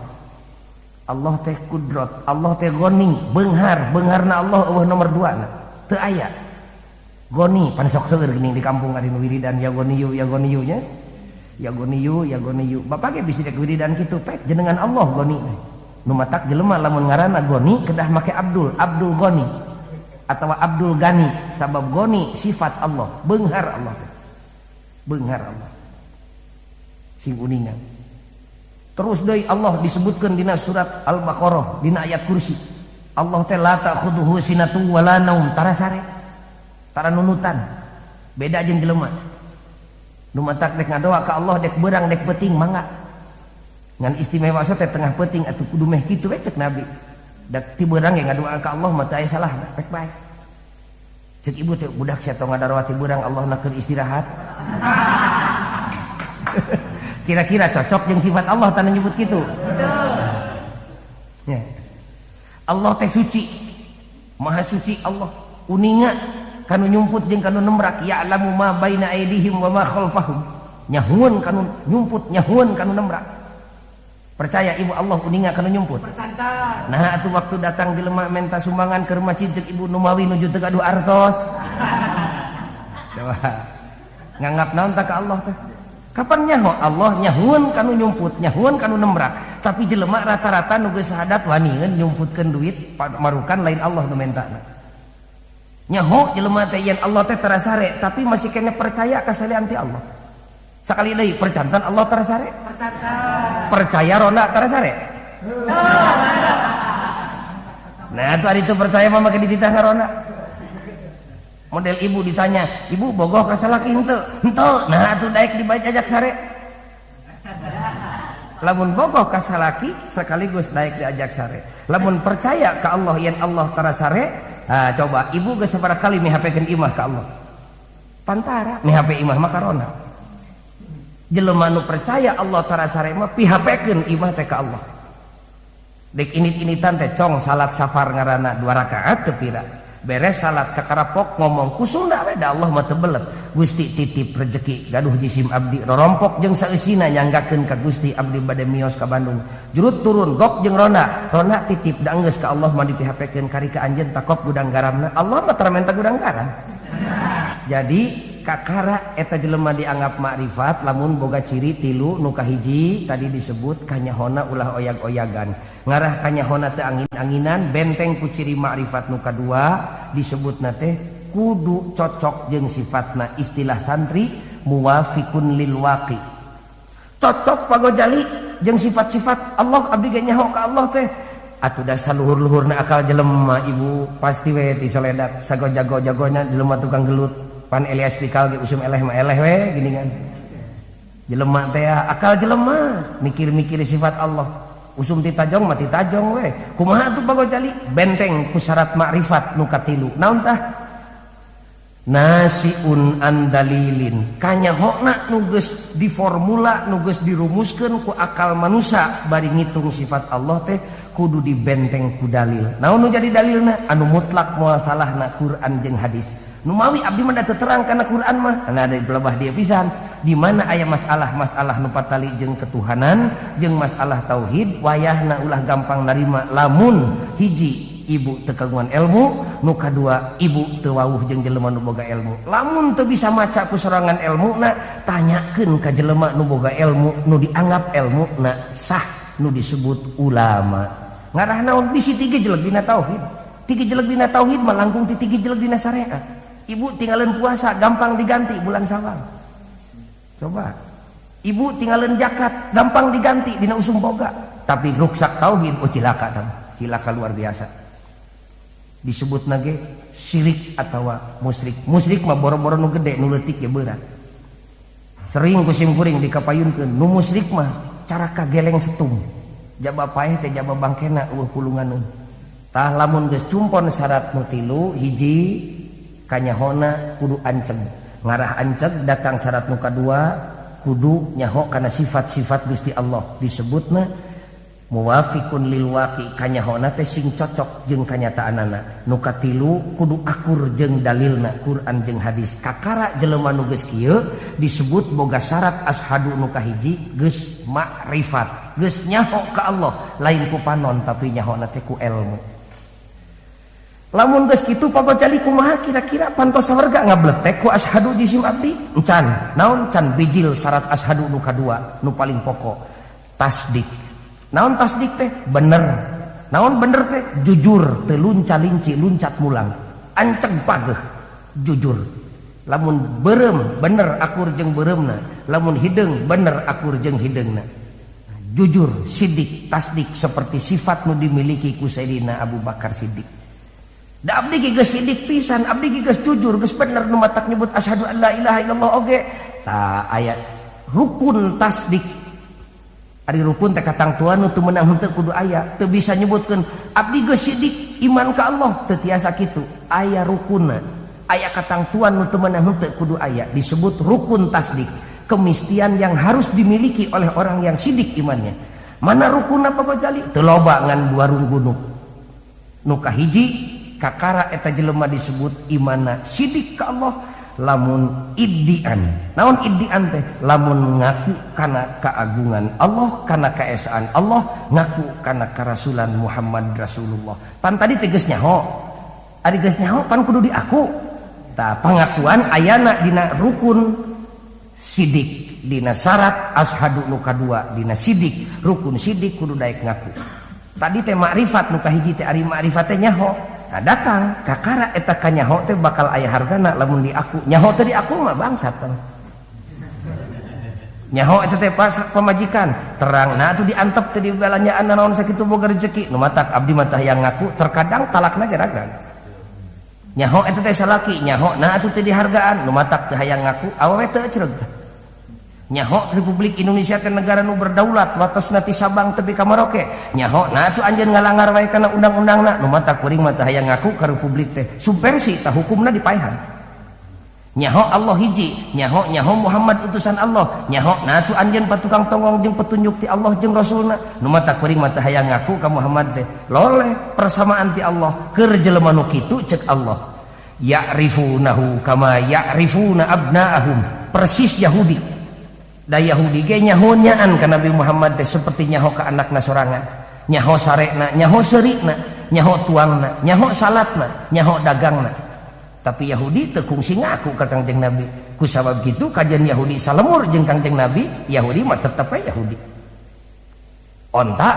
Allah teh kudrat, Allah teh goni, beunghar, beungharna Allah eueuh nomor 2 na. Teu aya. Goni pan sok seueur geuning di kampung ari nu wiridan ya goniyu ya goniyu nya. Ya goniyu ya goniyu. Bapak ge bisi dek wiridan kitu pek jenengan Allah goni teh. Nu matak jelema lamun ngaranna goni kedah make Abdul, Abdul Goni atawa Abdul Gani sabab goni sifat Allah, beunghar Allah teh. Beunghar Allah. Sing uninga. Terus deui Allah disebutkeun dina surat Al-Baqarah dina ayat kursi. Allah teh la ta'khudhuhu sinatu wala naum, tara sare. Tara nunutan. Beda jeung jelema. Nu matak dek ngadoa ka Allah dek beurang dek peuting mangga. Ngan istimewa teh tengah peuting atuh kudu meh kitu we cek Nabi. Dak ti beurang ge ngadoa ka Allah mah teu aya salah pek bae. Cek ibu teh budak sia tong ngadarwa ti beurang Allah na keur istirahat. Kira-kira cocok jeung sifat Allah tanah nyebut kitu. Ya. Allah teh suci. Maha suci Allah. Uninga kanu nyumput jeung kanu nemrak, ya'lamu ma baina aydihim wa ma khalfahum. Nyahueun kanu nyumput, nyahueun kanu nemrak. Percaya ibu Allah uninga kanu nyumput? Percaya. Nah atuh waktu datang jelema menta sumbangan ke masjid jeung ibu numawi nuju teu gaduh artos. Coba nganggap naon tah ka Allah teh? Kapan nyaho Allah nyahueun kanu nyumput, nyahueun kanu nemrak. Tapi jelema rata-rata nu geus sahadat wanieun nyumputkeun duit marukan lain Allah nu mentana. Nyaho jelema teh yen Allah teh tara sare, tapi masih kene percaya ka salian ti Allah. Sakali deui percantan Allah tara sare? Percantan. Percaya ronda tara sare? Nah atuh ari teu percaya mah make dititah ngaronda. Model ibu ditanya, ibu bogoh ka salaki henteu? Henteu. Nah atuh daek diajak sare. Lamun bogoh ka salaki sekaligus daek diajak sare. Lamun percaya ka Allah yen Allah tara sare, nah coba ibu geus sabaraha kali mihapekeun imah ka Allah? Pantara mihape imah mah karona. Jelema nu percaya Allah tara sare mah pihapekeun imah teh ka Allah. Dek init-initan teh cong salat safar ngaranna 2 rakaat teu pira. Beres salat kakarapok ngomong ku Sunda we da Allah mah teu belet. Gusti titip rejeki gaduh jisim abdi rorompok jeung saeusina nyanggakeun ka Gusti abdi bade mios ka Bandung. Jurut turun gok jeung ronda. Ronda titip da enggeus ka Allah mah dipihapekeun kari ka anjeun takop gudang garamna. Allah mah tara menta gudang garam. Jadi kakara eta jelema dianggap makrifat lamun boga ciri tilu nu kahiji tadi disebut kanyahona ulah oyag-oyagan. Ngarah kanyahona teu angin-anginan benteng ku ciri makrifat nu kadua disebutna teh kudu cocok jeung sifatna istilah santri muwafiqun lil waqi. Cocok pagojali jeung sifat-sifat Allah abdi ge nyaho ka Allah teh. Atuh da saluhur-luhurna akal jelema ibu pasti we ti soledat sagojago-jagonya jelema tukang gelut. Pan Elias Pikal ge usum eleh mah eleh we geuningan. Jelema teh akal jelema mikir-mikir sifat Allah. Usum ti tajong mah ti tajong we. Kumaha atuh pagojali? Benteng ku syarat makrifat nu katilu. Naon tah? Nasiun andalilin. Kanyahona nu geus diformula, nu geus dirumuskeun ku akal manusia bari ngitung sifat Allah teh kudu dibenteng ku dalil. Naon nu jadi dalilna? Anu mutlak moal salahna Quran jeung hadis. Numawi abdi mah da teu terang kana Quran mah. Nah da belebah dia pisan. Di mana aya masalah-masalah nu patali jeung ketuhanan, jeung masalah tauhid, wayahna ulah gampang narima lamun hiji ibu teu kagungan ilmu, nu kadua ibu teu wawuh jeung jelema nu boga ilmu. Lamun teu bisa maca ku sorangan ilmuna, tanyakeun ka jelema nu boga ilmu, nu dianggap ilmuna sah, nu disebut ulama. Ngarah naon bisi tiga jelek dina tauhid. Tiga jelek dina tauhid mah langkung ti tiga jelek dina syariat. Ibu tinggalin puasa gampang diganti bulan Syawal. Coba. Ibu tinggalin zakat gampang diganti dina usum boga. Tapi ruksak tauhid oh cilaka tam. Cilaka luar biasa. Disebut nage syirik atawa musyrik. Musyrik mah boro-boro nu gede nu leutik ge berat. Sering ku sim kuring dikapayunkeun nu musyrik mah cara kageleng setum. Jaba paeh teh jaba bangkena eueuh pulunganeun. Tah lamun geus cumpon syarat nu tilu hiji kanyahona kudu anceg. Ngarah anceg datang syarat nu kadua kudu nyaho kana sifat-sifat Gusti Allah disebutna muwafiqun lil waqi kanyahona teh sing cocok jeung kanyataanana. Nu katilu kudu akur jeung dalilna Quran jeung hadis. Kakara jelema nu geus kieu disebut boga syarat ashadu nu kahiji geus makrifat, geus nyaho ka Allah lain ku panon tapi nyahona teh ku ilmu. Lamun geus kitu pagojali kumaha kira-kira pantos sawarga ngabletek ku ashadu jisim abdi? Encan. Naon can bijil syarat ashadu nu kadua nu paling pokok tasdik. Naon tasdik teh? Bener. Naon bener teh? Jujur, teu lunca-linci, luncat mulang. Anceg pageuh, jujur. Lamun beureum bener akur jeung beureumna, lamun hideung bener akur jeung hideungna. Jujur, sidik, tasdik seperti sifat nu dimiliki ku Sayyidina Abu Bakar Siddiq. Da abdi ge geus sidik pisan, abdi ge geus jujur, geus bener nu matak nyebut asyhadu an la ilaha illallah oge. Tah aya rukun tasdik. Ari rukun teh katangtuan nu teu meunang henteu kudu aya, teu bisa nyebutkeun abdi geus sidik iman ka Allah, teu tiasa kitu. Aya rukunna, aya katangtuan nu teu meunang henteu kudu aya, disebut rukun tasdik. Kemistian yang harus dimiliki oleh orang yang sidik imannya. Mana rukunna Pak Gojali? Teu loba ngan dua runggunuk. Nu kahiji kakara eta jelema disebut imanna sidik ka Allah lamun iddian. Naon iddian teh? Lamun ngaku kana keagungan Allah, kana keesaan Allah, ngaku kana karasulan Muhammad Rasulullah. Pan tadi teh geus nyaho. Ari geus nyaho pan kudu diaku. Tah pangakuan ayana dina rukun sidik, dina syarat asyhadu nu kadua, dina sidik, rukun sidik kudu daek ngaku. Tadi teh makrifat nu kahiji teh ari makrifat teh nyaho. Nah datang kakara eta kanyaho teh bakal aya hargana lamun diaku. Nyaho teh diaku mah bangsat teh. Nyaho eta teh pas pamajikan terang nah atuh diantep teh di belanjaan naon sakitu boga rezeki nu matak abdi mah tah yang ngaku terkadang talakna ge ragrag. Nyaho eta teh salaki nyaho nah atuh teh dihargaan nu matak teh hayang ngaku awewe teu ecreg. Nyaho Republik Indonesia teh negara nu berdaulat watesna ti Sabang tepi ka Merauke. Nyaho nah atuh anjeun ngalangar wae kana undang-undangna nu matak kuring mah teh hayang ngaku ka republik teh subversi tah hukumna dipaehan. Nyaho Allah hiji, nyaho nyaho Muhammad utusan Allah, nyaho nah atuh anjeun patukang tonggong jeung petunjuk ti Allah jeung Rasulna nu matak kuring mah teh hayang ngaku ka Muhammad teh. Loleh persamaan ti Allah keur jelema nu kitu ceuk Allah. Ya'rifunahu kama ya'rifuna abna'ahum, persis Yahudi. Da Yahudi ge nyaho-nyaan ka Nabi Muhammad teh seperti nyaho ka anakna sorangan, nyaho sarekna, nyaho seurikna, nyaho tuangna, nyaho salatna, nyaho dagangna. Tapi Yahudi teu kungsi ngaku ka Kangjeng Nabi. Ku sabab kitu kajian Yahudi salemur jeung Kangjeng Nabi, Yahudi mah tetep we Yahudi. Onta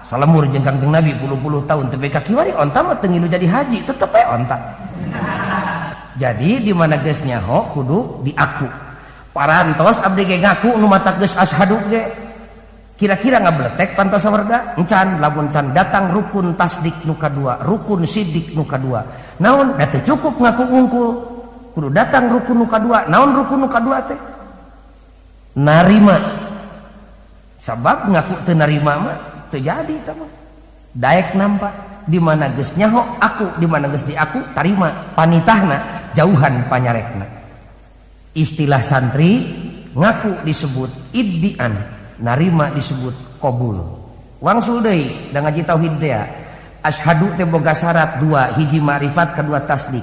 salemur jeung Kangjeng Nabi puluh-puluh tahun teu ka kiwari onta mah teu ngilu jadi haji, tetep we onta. Jadi di mana geus nyaho kudu diaku. Parantos abdi ge ngaku nu matak geus asyhadu ge. Kira-kira ngabletek pantos sawarga? Encan, lamun can datang rukun tasdik nu kadua, rukun sidik nu kadua. Naon? Da teu cukup ngaku unggul. Kudu datang rukun nu kadua. Naon rukun nu kadua teh? Narima. Sabab ngaku teu narima mah teu jadi eta mah. Daek nampa di mana geus nyaho aku, di mana geus diaku tarima panitahna jauhan panyarekna. Istilah santri ngaku disebut iddian, narima disebut qabul. Wangsul deui da ngaji tauhid teh. Asyhadu teh boga syarat dua, hiji makrifat, kedua tasdik.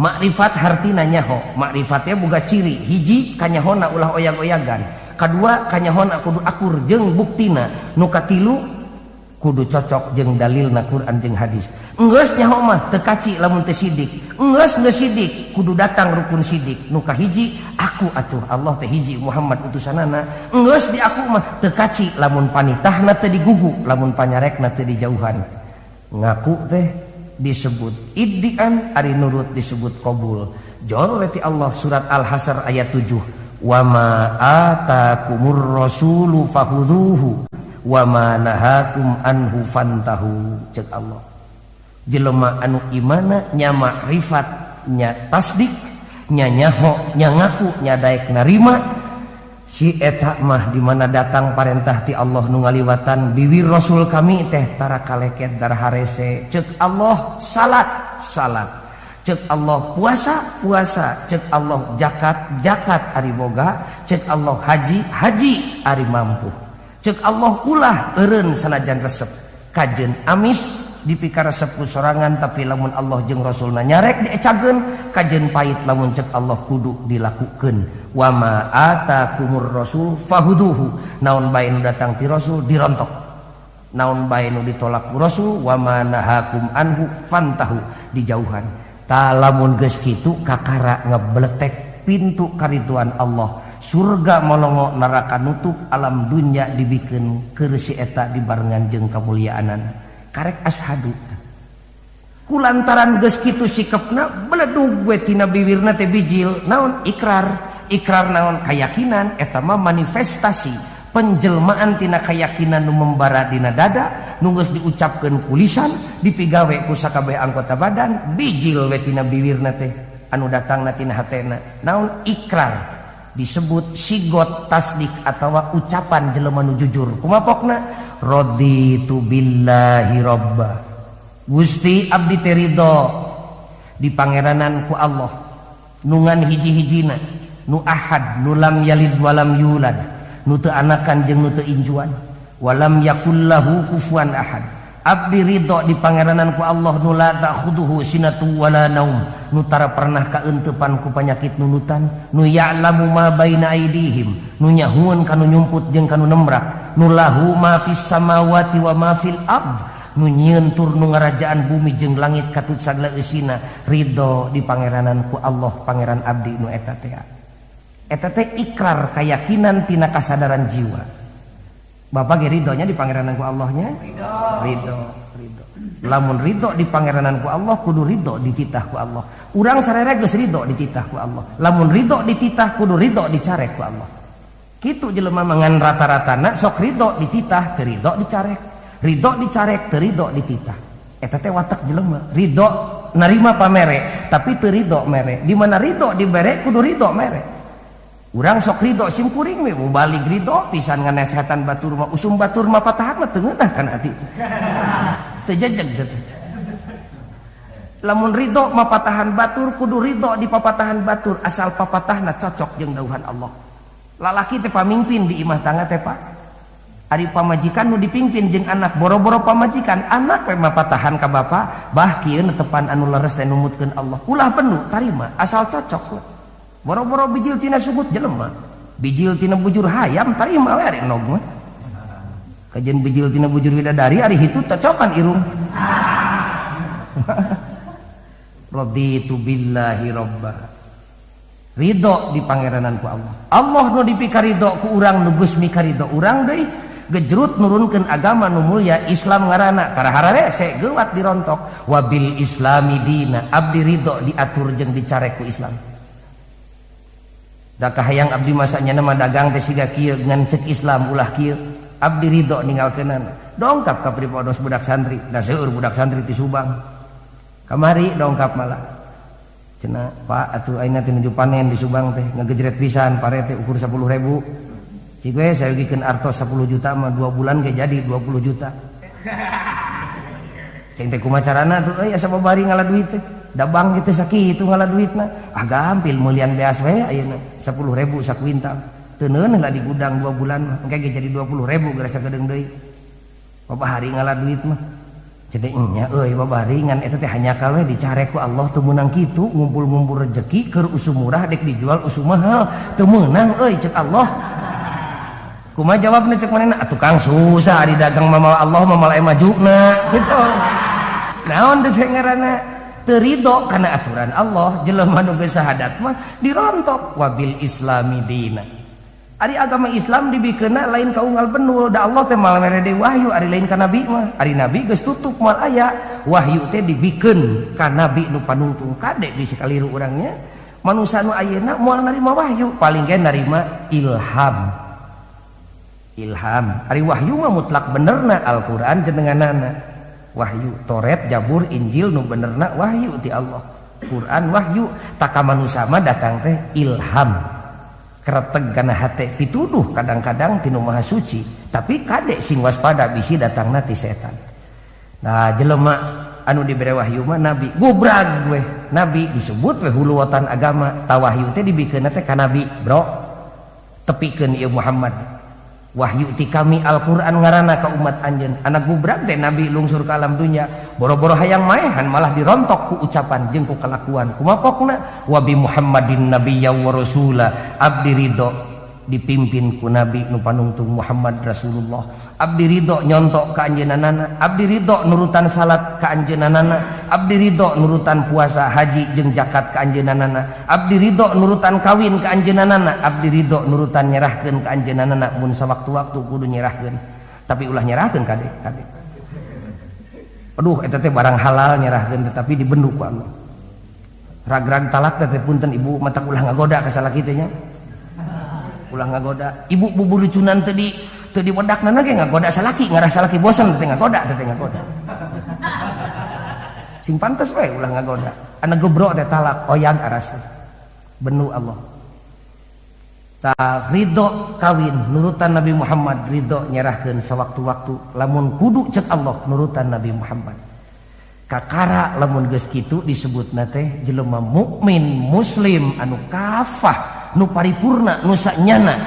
Makrifat hartina nyaho, makrifat teh boga ciri, hiji kanyahona ulah oyag-oyagan, kadua kanyahona kudu akur jeung buktina, nu katilu kudu cocok jeung dalilna Quran jeung hadis. Enggeus nyaho mah teu kaci lamun teu sidik. Enggeus geus sidik kudu datang rukun sidik. Nu kahiji aku atuh Allah teh hiji Muhammad utusanana. Enggeus di aku mah teu kaci lamun panitahna teu digugu, lamun panyarekna teu dijauhan. Ngaku teh disebut iddian, ari nurut disebut qabul. Jol ti Allah surat Al-Hasr ayat 7. Wa ma atakumur rasulu fakhudhuhu wa ma nahakum anhu fantahu. Cek Allah. Jelema anu imana nya makrifat, nya tasdik, nya nyaho, nya ngaku, nya daek narima, si eta mah di mana datang parentah ti Allah nu ngaliwatan biwir rasul kami teh tara kaleket darah harese. Cek Allah salat salat, cek Allah puasa puasa, cek Allah zakat zakat ari boga, cek Allah haji haji ari mampu, cek Allah ulah eureun sanajan resep kajeun amis dipikar resep ku sorangan, tapi lamun Allah jeung Rasulna nyarek diecageun, kajeun pait lamun cek Allah kudu dilakukeun. Wa ma atakumur rasul fahuduhu, naon bae nu datang ti Rasul dirontok, naon bae nu ditolak ku Rasul, wa ma nahakum anhu fantahu, dijauhan. Ta lamun geus kitu kakara ngebletek pintu karituan Allah, surga molongo neraka nutup, alam dunya dibikeun keur si eta dibarengan jeung kamuliaanana. Karek asyhadu. Kulantaran geus kitu sikepna beledug we tina biwirna teh bijil naon ikrar. Ikrar naon kayakinan eta mah manifestasi penjelmaan tina kayakinan nu membara dina dada nu geus diucapkeun ku lisan dipigawe ku sakabeh anggota badan bijil we tina biwirna teh anu datangna tina hatena naon ikrar disebut sigot tasdik atawa ucapan jelema nu jujur. Kumaha pokna raditu billahi robba. Gusti abdi teh ridho di pangeranan ku Allah nungan hiji-hijina nu ahad nu lam yalid walam yulad nu teu anakan jeung nu teu injuan walam yakul lahu kufuwan ahad. Abdi ridho di pangeranan ku Allah nu la ta'khuduhu sinatu wala naum nu tara pernah kaeuntepan ku panyakit nunutan nu ya'lamu ma baina aidihim nu nyahueun kanu nyumput jeung kanu nemrak nu lahu ma fis samawati wa ma fil ard nu nyieun tur nu ngarajaan bumi jeung langit katut sagala eusina. Ridho di pangeranan ku Allah pangeran abdi nu eta teh. Eta teh ikrar kayakinan tina kasadaran jiwa. Bapak ge ridhonya di pangeranan ku Allahnya? Ridho. Ridho, ridho. Lamun ridho di pangeranan ku Allah kudu ridho dititah ku Allah. Urang sarere geus ridho dititah ku Allah. Lamun ridho dititah kudu ridho dicarek ku Allah. Kitu jelema mangan rata-ratana sok ridho dititah teu ridho dicarek. Ridho dicarek teu ridho dititah. Eta teh watak jelema. Ridho narima pamere tapi teu ridho mere. Di mana ridho dibere kudu ridho mere. Urang sok ridho sim kuring we balik ridho pisan nganasehatan batur mah usum batur mah patahan mah teu ngeunah kana hati. Teu jejeg teh. Lamun ridho mah patahan batur kudu ridho di papatahan batur asal papatahna cocok jeung dawuhan Allah. Lalaki teh pamimpin di imah tangga teh Pak. Ari pamajikan nu dipimpin jeung anak boro-boro pamajikan anak we mah patahan ka bapa bah kieu netepan anu leres teh numutkeun Allah. Ulah penuh tarima asal cocok. Boro-boro bijil tina sugut jelema, bijil tina bujur hayam tarima we ari nog mah. Kajian bijil tina bujur widadari ari hitu cocokan irung. Raditu billahi robba. Ridho di pangeranan ku Allah. Allah nu dipikaridho ku urang nu geus mikaridho urang deui gejrut nurunkeun agama nu mulya Islam ngaranna tara hararese geuwat dirontok wabil islami dina abdi ridho diatur jeung dicarek ku Islam. Da kahayang abdi masanya nama dagang teh siga kieu ngan cek Islam ulah kieu abdi ridho ninggalkeunana. Dongkap ka pripados budak santri da seueur budak santri ti Subang kamari dongkap malah cenah Pak atuh ayeuna teh nuju panen di Subang teh ngagejret pisan pare teh ukur 10.000 cik we sayogikeun artos 10 juta mah 2 bulan ge jadi 20 juta. Cing teh kumaha carana tuh euy asa babari ngala duit teh dabang kitu sakitu ngala duitna ah gampil meulian beas we ayeuna 10.000 sakuintal teu neuneuh lah di gudang 2 bulan mah engke ge jadi 20.000 geura sakedeung deui babari ngala duit mah jadi nya euy babari ngan eta teh hanjakal we dicarek ku Allah teu meunang kitu ngumpul-ngumpul rejeki keur usum murah dek dijual usum mahal teu meunang euy cek Allah. Kumaha jawabna cek manehna atuh Kang susah ari dagang mah Allah mah moal aya majuna gitu. Naon teh ngaranna teu ridho kana aturan Allah jelema nu geus sahadat mah dirontok wabil islami dina. Ari agama Islam dibikeunna lain ka unggal benul da Allah teh moal mere deui wahyu ari lain ka nabi mah. Ari nabi geus tutup moal aya wahyu teh dibikeun ka nabi nu panungtung kade bisi kaliru urangnya. Manusa nu ayeuna moal narima wahyu paling ge narima ilham. Ilham ari wahyu mah mutlak benerna Al-Qur'an jenenganana. Wahyu Toret, Jabur, Injil nu benerna wahyu ti Allah. Quran wahyu taka manusa mah datang teh ilham. Kereteg kana hate pituduh kadang-kadang ti nu maha suci, tapi kade sing waspada bisi datangna ti setan. Nah jelema anu dibere wahyu mah nabi, gubrag we. Nabi disebut we huluwatan agama, ta wahyu teh dibikeunna teh ka nabi, bro. Tepikeun ieu Muhammad. Wahyu ti kami Al-Qur'an ngaranna ka umat anjeun. Anak gubrag teh nabi lungsur ka alam dunya, boro-boro hayang maehan malah dirontok ku ucapan jeung ku kalakuan. Kumaha pokna? Wa bi Muhammadin nabiyya wa rasula. Abdi ridho dipimpin ku nabi nu panungtung Muhammad Rasulullah. Abdi ridho nyontok ka anjeunana, abdi ridho nurutan salat ka anjeunana, abdi ridho nurutan puasa, haji jeung zakat ka anjeunana, abdi ridho nurutan kawin ka anjeunana, abdi ridho nurutan nyerahkeun ka anjeunana mun sawaktu-waktu kudu nyerahkeun. Tapi ulah nyerahkeun kade, kade. Aduh eta teh barang halal nyerahkeun tetapi dibendu ku Allah. Ragrag talak teh punten ibu mata ulah ngagoda ka salaki teh nya. Ulah ngagoda. Ibu bubulucunan teh di teu diwedakna ge ngagoda salaki, ngarah salaki bosen teh ngagoda teh ngagoda. Sing pantes we ulah ngagoda. Anu gebrok teh talak oyag aras. Benu Allah. Ta ridho kawin nurutan Nabi Muhammad, ridho nyerahkeun sawaktu-waktu lamun kudu cek Allah nurutan Nabi Muhammad. Kakara lamun geus kitu disebutna teh jelema mukmin muslim anu kafah nu paripurna nu sanyana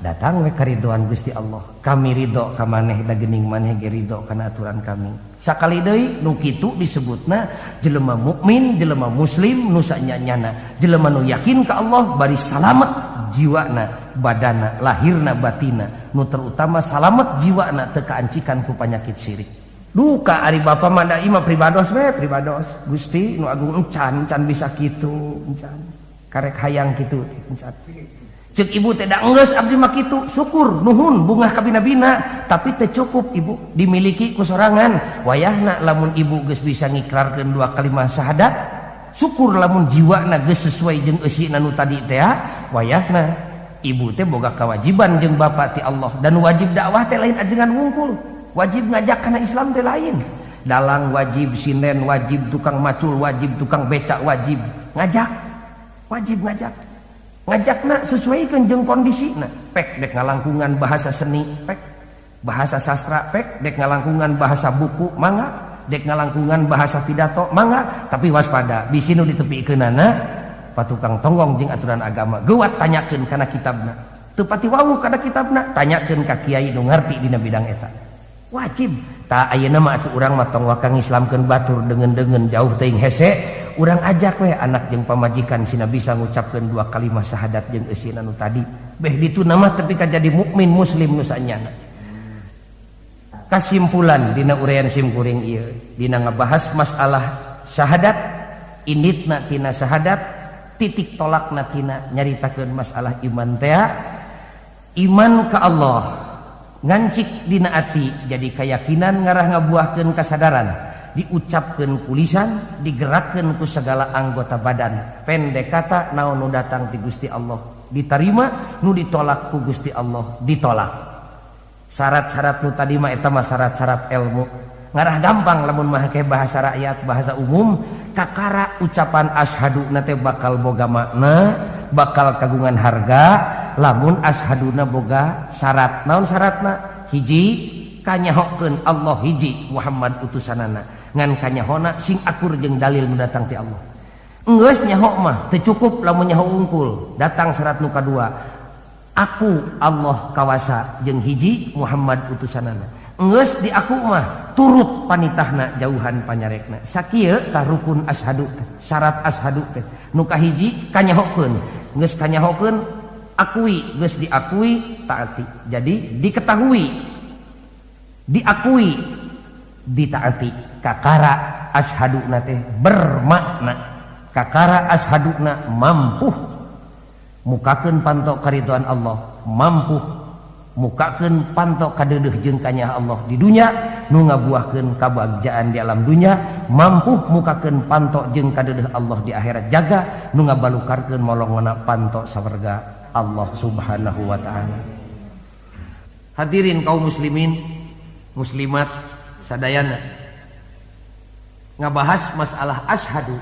datang we karidoan Gusti Allah. Kami ridho ka maneh da geuning maneh ge ridho kana aturan kami. Sakali deui nu kitu disebutna jelema mukmin, jelema muslim nu sanyana, jelema nu yakin ka Allah bari salamet jiwana, badana, lahirna, batina, nu terutama salamet jiwana teu kaancikan ku panyakit syirik. Duka ari bapa mah da imah pribados we, pribados. Gusti nu agung encan, encan bisa kitu, encan. Karek hayang kitu encan. Ceuk ibu teh da enggeus abdi mah kitu, syukur nuhun bungah kabina-bina, tapi teu cukup ibu dimiliki ku sorangan. Wayahna lamun ibu geus bisa ngikrarkeun dua kalimat syahadat, syukur lamun jiwana geus sesuai jeung eusina nu tadi teh, wayahna ibu teh boga kewajiban jeung bapa ti Allah dan wajib dakwah teh lain ajengan wungkul. Wajib ngajak kana Islam teh lain. Dalang wajib, sinden wajib, tukang macul wajib, tukang becak wajib. Ngajak. Wajib ngajak. Ngajakna sesuaikeun jeung kondisina. Pek dek ngalangkungan bahasa seni, pek. Bahasa sastra, pek. Dek ngalangkungan bahasa buku, mangga. Dek ngalangkungan bahasa pidato, mangga. Tapi waspada, bisi nu ditepikeunana patukang tonggong jeung aturan agama. Geuwat tanyakeun kana kitabna. Teu pati wawuh kana kitabna, tanyakeun ka kiai nu ngarti dina bidang eta. Wajib. Ta ayeuna mah atuh urang mah tong waka ngislamkeun batur deungeun-deungeun jauh teuing hese, urang ajak we anak jeung pamajikan sina bisa ngucapkeun dua kalimat syahadat jeung eusina nu tadi. Beh ditu mah tepi ka jadi mukmin muslim nu sanyana. Kasimpulan dina uraian simkuring ieu dina ngabahas masalah syahadat, inditna tina syahadat, titik tolakna tina nyaritakeun masalah iman teh. Iman ka Allah ngancik dina ati jadi keyakinan ngarah ngabuahkeun kasadaran, diucapkeun ku lisan, digerakkeun ku segala anggota badan. Pendek kata naon nu datang ti Gusti Allah ditarima, nu ditolak ku Gusti Allah ditolak. Syarat-syarat nu tadi mah eta mah syarat-syarat ilmu. Ngarah gampang lamun mah ke bahasa rakyat, bahasa umum, kakara ucapan asyhadu na teh bakal boga makna, bakal kagungan harga lamun asyhaduna boga syarat. Naon syaratna? Hiji, kanyahokeun Allah hiji, Muhammad utusanana. Ngan kanyahona sing akur jeung dalil nu datang ti Allah. Enggeus nyaho mah teu cukup lamun nyaho unggul. Datang syarat nu kadua, aku Allah kawasa jeung hiji Muhammad utusanana. Enggeus diaku mah turut panitahna jauhan panyarekna. Sakieu tah rukun asyhadu, syarat asyhadu teh. Nu kahiji kanyahokeun, geus kanyahokeun akui, geus diakui taati. Jadi diketahui, diakui, ditaati. Kakara asyhaduna teh bermakna. Kakara asyhaduna mampu mukakeun panto karidoan Allah, mampu mukakeun panto kadeudeuh jeung kanyah Allah di dunya, nu ngabuahkeun kabagjaan di alam dunya, mampu mukakeun panto jeung kadeudeuh Allah di akhirat jaga, nu ngabalukarkeun molongona panto sawarga Allah Subhanahu wa ta'ala. Hadirin kaum muslimin, muslimat sadayana, ngabahas masalah asyhadu,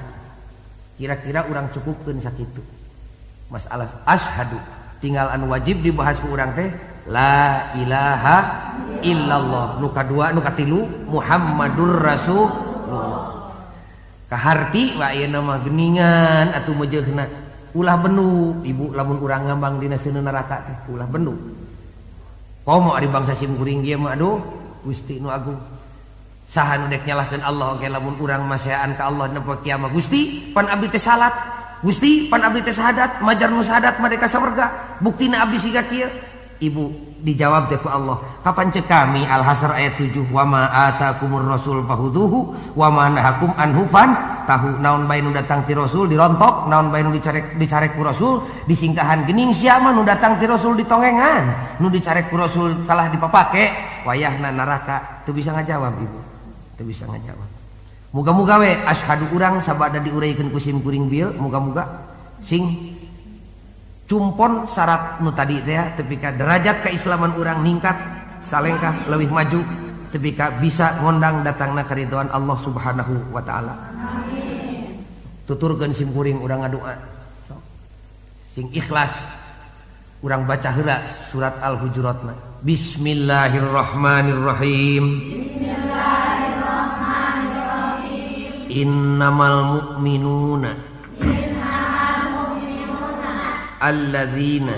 kira-kira urang cukupkeun sakitu. Masalah asyhadu tinggal anu wajib dibahas ku urang teh la ilaha illallah, nu kadua nu katilu Muhammadur Rasulullah. Kaharti wa ayeuna mah geuningan atuh meujeuhna. Ulah bendu ibu lamun urang ngambang dina seuneu neraka teh ulah bendu. Komo ari bangsa simkuring ieu mah aduh Gusti nu agung. Saha nu dek nyalahkeun Allah oge lamun urang maseaan ka Allah dina poe kiamat. Gusti pan abdi teh salat, Gusti pan abdi teh syahadat, majar nu syahadat mah dek ka sawarga. Buktina abdi siga kieu. Ibu dijawab teh ku Allah, kapan cek kami Al-Hasr ayat 7, wa ma atakumur rasul fahuduhu wa ma nahakum anhu fantahu. Naon bae nu datang ti rasul dirontok, naon bae nu dicarek ku rasul disingkahan. Geuning sia mah nu datang ti rasul ditongengan, nu dicarek ku rasul kalah dipapake, wayahna neraka teu bisa ngajawab ibu. Teu bisa ngajawab. Muga-muga we asyhadu urang sabada diuraikeun ku sim kuring bieu, muga-muga sing cumpon syarat nu tadi teh tepi ka derajat keislaman urang ningkat salengkah leuwih maju tepi ka bisa ngondang datangna karidhoan Allah Subhanahu wa taala. Amin. Tuturkeun sim kuring urang ngadoa. Sing ikhlas urang baca heula surat Al-Hujuratna. Bismillahirrahmanirrahim. Bismillahirrahmanirrahim. Innamal mu'minuna alladzina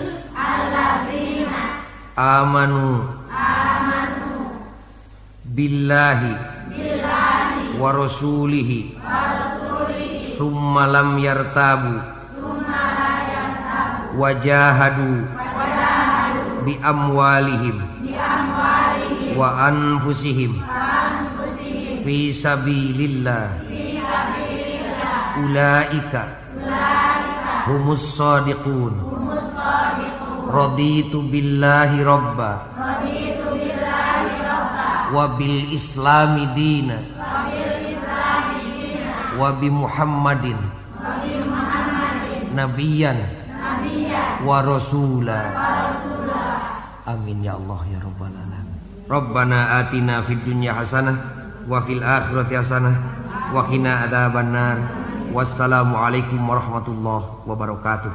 amanu billahi wa rasulihi summa lam yartabu wajahadu bi amwalihim wa anfusihim fi sabilillah ulaika humus shadiqun raditu billahi robba wa bil islami dina wa bi muhammadin nabiyan wa rasula. Amin ya Allah ya rabbal alamin. Rabbana atina fid dunya hasanah wa fil akhirati hasanah wa qina adzabannar. Wassalamualaikum warahmatullahi wabarakatuh.